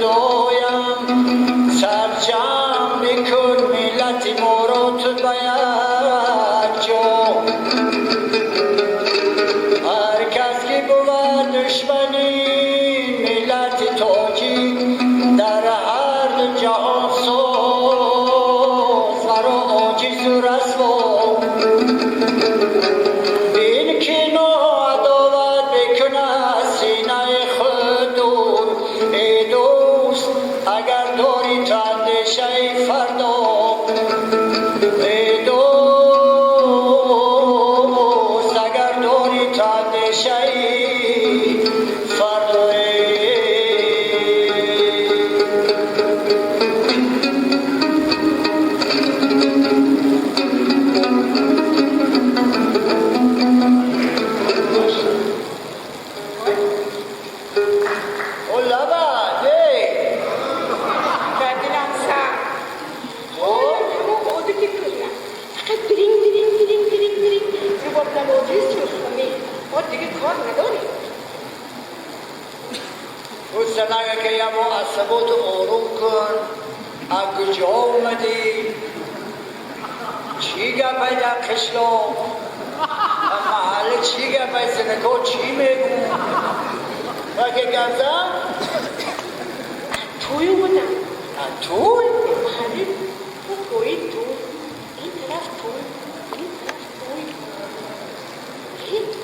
доям, сарҷам бикун миллати моро ту ба як ҷо. Ҳар кас ки бувад душмани миллати тоҷик, дар ҳар ду ҷаҳон соз варо оҷизу расво. Ин кино адоват бикунад синаи худ дур. Эй дӯст, агар дорӣ ту андешаи фардо, эй дӯст, агар дорӣ ту андешаи фардо. О лаба, эй! Дар дилам сар. Ҳамон одати кӯҳна. Фақат диринг, диринг, диринг, диринг, диринг. Рубобнавозӣ, сурхонӣ. Мо дига кор надорем. Ӯ ки ямо асаботу орум кун. Аз куҷо омадӣ? Чӣ гапай дар қишлоқ? Дар маҳалла чӣ гапай? Зинако чӣ мегӯ? Ва ки гап зан? Тӯй омадам. Аз тӯй? Маҳалли пои тӯй. Ин тараф тӯй, ин тараф тӯй.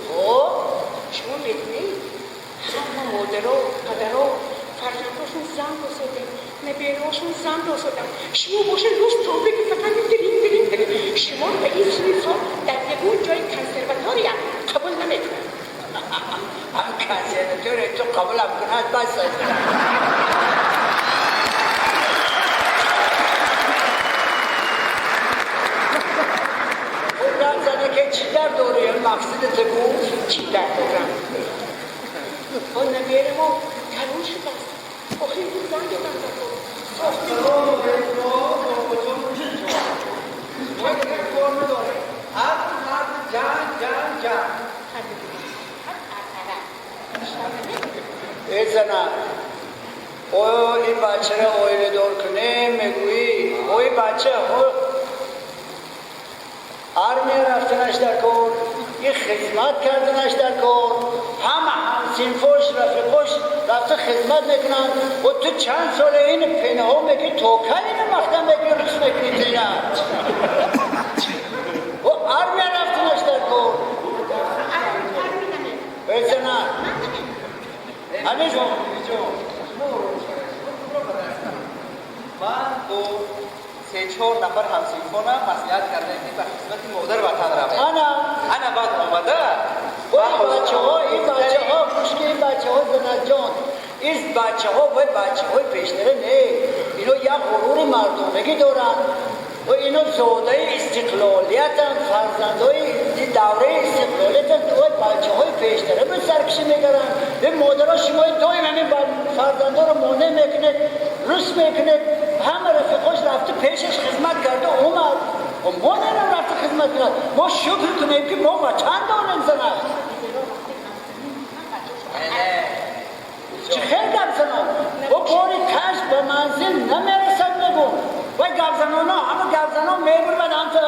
Хоб. Шумо медонед, ҳама модаро, падаро фарзандошон зан досодем, набераошон зан досодам. Шумо боша рӯз тобе ки фақат диринг, диринг, диринг. Шумо ба ин синни сол дар ягон ҷои консерватория қабул намекунанд. Ҳам консерватория ту қабулам кунад, бас аст. Хуб, гап зане ки чӣ дар дорӣ? Мақсадат гӯ. Чӣ дар дорам? Он наберамо калон шудааст. Охир зан додам дар Салом алейкум, бобоҷон. Мо дигар кор надорем. Ҳар мард ҷанг, ҷанг, ҷанг. Эй зана, оё ин бачаро оиладор кунем мегӯӣ? Ой бача армия рафтанаш дар кор, ин хизмат карданаш дар кор. Ҳама ҳамсинфош, рафиқош рафта хизмат мекунанд ва ту чанд сола ин пинҳо мекунӣ, то кай ина махтам мекунӣ, рус мекунӣ ту ина? О армия рафтанаш дар кор. Эй зана, ҳамин. Ҷон, ҷон, шумо ором шавед, шумо худро ба даст гиред. Ман бо се-чор нафар ҳамсинфонам маслиҳат кардем, ки ба хизмати модар ватан равем. Ана. Ана баъд омада. Ой бачаҳо, ин бачаҳо, гӯшки ин бачаҳо, занаҷон, ин бачаҳо вай бачаҳои пештара не, ино як ғурури мардонагӣ доранд ва ино зодаи истиқлолиятанд, фарзандои давраи истиқлолиятанд. Вай бачаҳои пештара ба саркашӣ мегаранд. Ин модаро, шумои доим ҳамин фарзандоро монеъ мекунед, рус мекунед. Ҳама рафиқош рафта пешаш хизмат карда омад, мо нерам рафта хизмат кунад. Мо шукр кунем, ки мо ватан дорем. Занад, чӣ хел гап занам? О бори каш ба манзил намерасад мегум. Вай гапзаноно, ҳама гапзанон мебурвад ҳамта.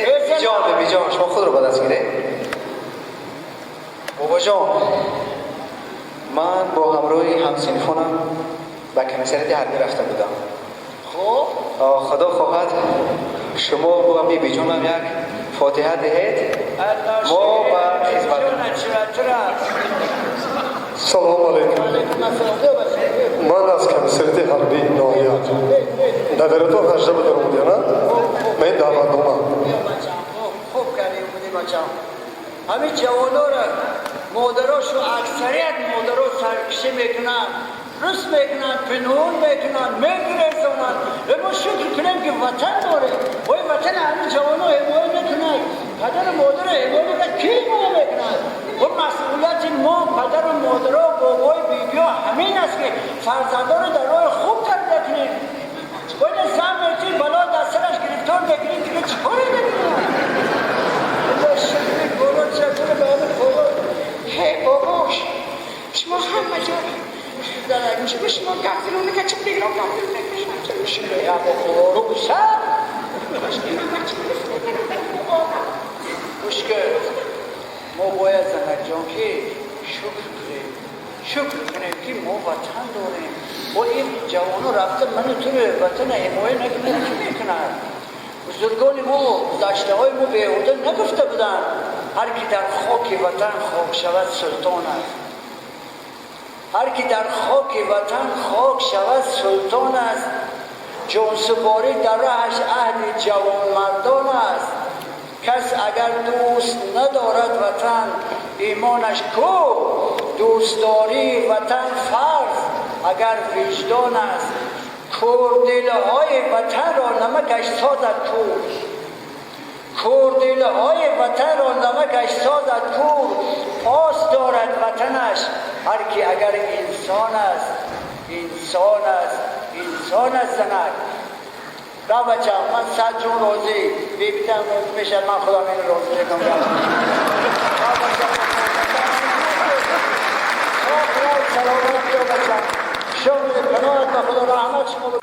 Бибиҷон, бибиҷон, шумо худро ба даст гиред. Бобоҷон, ман бо ҳамроҳи ҳамсинфонам ба комиссариати ҳарбӣ рафта будам. Хуб. Худо хоҳад, шумо бо бибиҷонам як фотиҳа диҳед, мо ба хизмат. Салом алейкум. Ман аз комиссариати ҳарбии ноҳия. Набератон 18 ба даромадия, на? Ман даъватнома. Хуб кардӣ, омадӣ, бачам. Ҳамин ҷавонора модарошу, аксарият модаро саркашӣ мекунанд, рус мекунанд, пинҳон мекунанд, мегирезонанд. Мо шукр кунем, ки ватан дорем. Ой ватан ҳамин ҷавоно ҳимоя мекунанд. Падару модаро ҳимоя мекунад, ки ҳимоя мекунад? Ва масъулияти мо, падару модаро, бобои бибиё, ҳамин аст, ки фарзандоро дар роҳи хуб тарбия кунем. Бояд зан метӣ, бало дар сараш гирифтор мекунӣ, дига чӣ коре мекунад? Ҳе бобош, шумо ҳама Ҷон, чиба шумо гап зироника чиқ дегрон гап Рухсат. Гӯш кун, мо бояд, занакҷон, ки шукр кунем, шукр кунем, ки мо ватан дорем. Бо ин ҷавоно рафта ману туро ватана ҳимоя накунад, ки мекунад? Бузургони мо, гузаштаҳои мо беҳуда нагуфта буданд: ҳар ки дар хоки ватан хок шавад, султон аст, ҳар ки дар хоки ватан хок шавад, султон аст, ҷонсупорӣ дар раҳаш аҳди ҷавонмардон аст. Кас агар дӯст надорад ватан, имонаш ку? Дӯстдории ватан фарз, агар виҷдон аст. Кӯрдилҳои ватанро намакаш созад кӯр, кӯрдилҳои ватанро намакаш созад кӯр, пос дорад ватанаш ҳар ки агар инсон аст, инсон аст, инсон аст. Занак, ра, бачам, ман сад ҷон розӣ, бибитам розӣ мешавад, ман худам ин розӣ мекунам. Саломат биё, бачам. Шом паноҳат ба Худо, раҳмат шумо.